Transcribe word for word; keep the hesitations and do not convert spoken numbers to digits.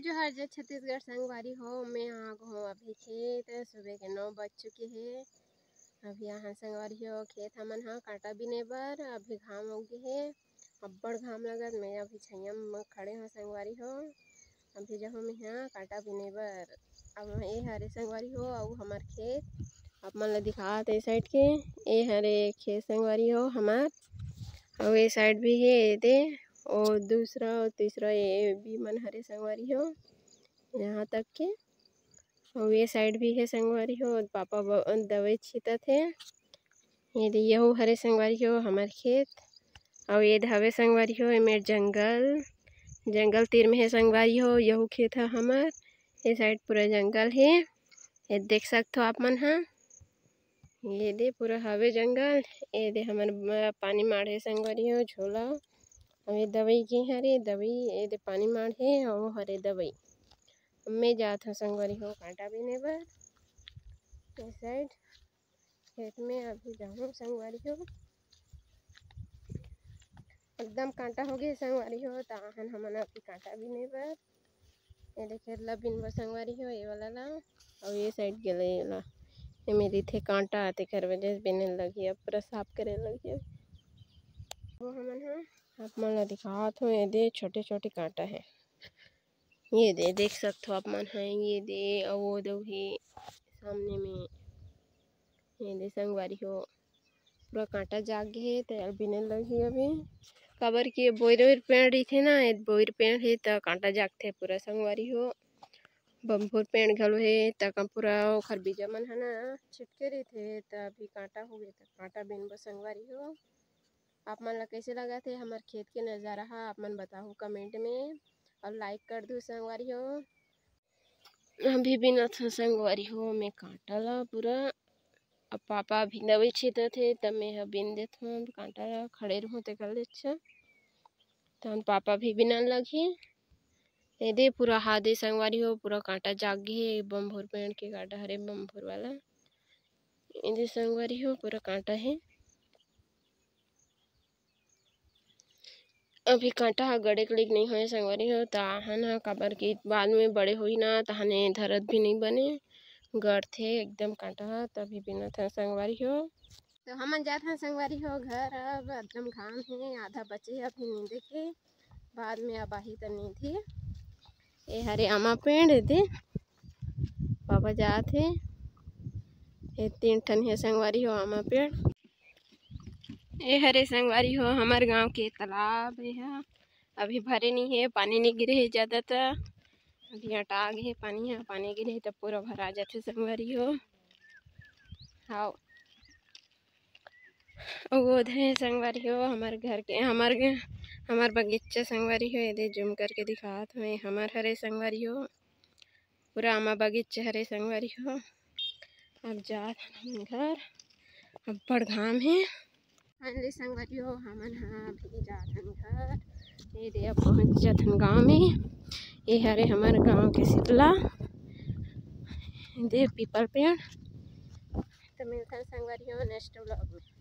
जोहार जय छत्तीसगढ़ संगवारी हो, मैं आ गए हूँ अभी खेत। सुबह के नौ बज चुके हे। अभी यहाँ संगवारी हो खेत हमन ह कांटा बिने बर। अभी घाम उगे हे, अब्बड़ घाम लगत। मैं अभी छैया म खड़े हूँ संगवारी हो। अभी जहूँ मैं ह कांटा बिने बर। अब ये हरे संगवारी हो, अउ हमर खेत आप मन ल दिखात ए साइड के। ए हरे खेत संगवारी हो हमर, अउ ए साइड भी हे एदे, अउ दूसरा अउ तीसरा ये भी मन हरे संगवारी हो, यहाँ तक के। अउ ये साइड भी हे संगवारी हो, पापा ब-, दवाई छिटत हे। ये दे, यहू हरे संगवारी हो हमर खेत। अउ ये दे हवे संगवारी हो, एमेर जंगल, जंगल तीर में हे संगवारी हो, यहू खेत ह हमर। ये साइड पूरा जंगल हे, ये देख सकथो आप मन ह। ये दे पूरा हवे जंगल। ये दे हमर म-, पानी माढ़े संगवारी हो झोला। अउ ये दवाई के हरे दवाई, ये दे पानी माढ़े, अउ हरे दवाई। मैं जात हूँ संगवारी हो कांटा बिने बर। ये साइड खेत में अभी जाहूँ संगवारी हो, एकदम कांटा हो गए संगवारी हो, त आहन हमन अभी कांटा बिने बर। ये दे खेत ला बिनबो संगवारी हो, ये वाला ला, अउ ये साइड गेले ये ला। एमे रहिथे कांटा, तेकर वजह से बिने लगही, अब पूरा साफ करे लगही। वो हमन ह आप मन ला दिखात हो, ये दे छोटे-छोटे कांटा हे। ये दे, देख सकथो आप मन ह, ये दे, अउ वो दे भी सामने में। ये दे संगवारी हो, पूरा कांटा जाग गे हे, त बिने लगही अभी। काबर कि ये बोइर पेड़ रहिथे ना, ये बोइर पेड़ हे, त कांटा जागथे पूरा संगवारी हो। बम्भुर पेड़ घलो हे, त का पूरा ओखर बीजा मन ह ना छिटके रहिथे, त अभी कांटा हो गे, त कांटा बिनबो संगवारी हो। आप मन ला कइसे लगत हे हमर खेत के नजारा ह, आप मन बताहू comment में, अउ like कर दू संगवारी हो। अभी बिनत हूँ संगवारी हो, मैं कांटा ला पूरा। अब पापा अभी दवाई छिटत हे, तब मैं ह बिन देत हूँ कांटा ला, खड़े रहूँ तेकर ले अच्छा। तहन पापा भी बिनन लगही। ये दे पूरा हादे संगवारी हो, पूरा कांटा जाग गे हे, बम्भुर पेड़ के कांटा हरे, बम्भुर वाला। ये दे संगवारी हो, पूरा कांटा हे। अभी कांटा ह गड़े के लइक नइ होय संगवारी हो, त आहन ह, काबर कि बाद में बड़े होही ना, तहने धरत भी नइ बने, गड़थे एकदम कांटा ह, तभी बिनत ह संगवारी हो। तो हमन जात हन संगवारी हो घर, अब एकदम घाम हे, आधा बचे हे अभी नींदे के, बाद में अब आही त नींदही। ए हरे आमा पेड़, ए दे पापा जात हे, ए तीन ठन हे संगवारी हो आमा पेड़। ए हरे संगवारी हो हमर गांव के तालाब, ए ह अभी भरे नइ हे, पानी नइ गिरे हे ज्यादा, त अभी अटा गे हे पानी ह, पानी गिरे हे त पूरा भरा जाथे संगवारी हो। हाव, वो दे संगवारी हो हमर घर के, हमर ग-, हमर बगीचा संगवारी हो, ये दे zoom करके दिखात हवे, हमर हरे संगवारी हो, पूरा आमा बगीचा हरे संगवारी हो। अब जात हन हमन घर, अब्बड़ घाम हे। Finally संगवारी हो, हमन ह अभी जात हन घर। ये दे अब पहुँच जात हन गाँव में। ये हरे हमर गाँव के सिपला, ये दे पीपल पेड़। तो मिलथन संगवारी हो next vlog में।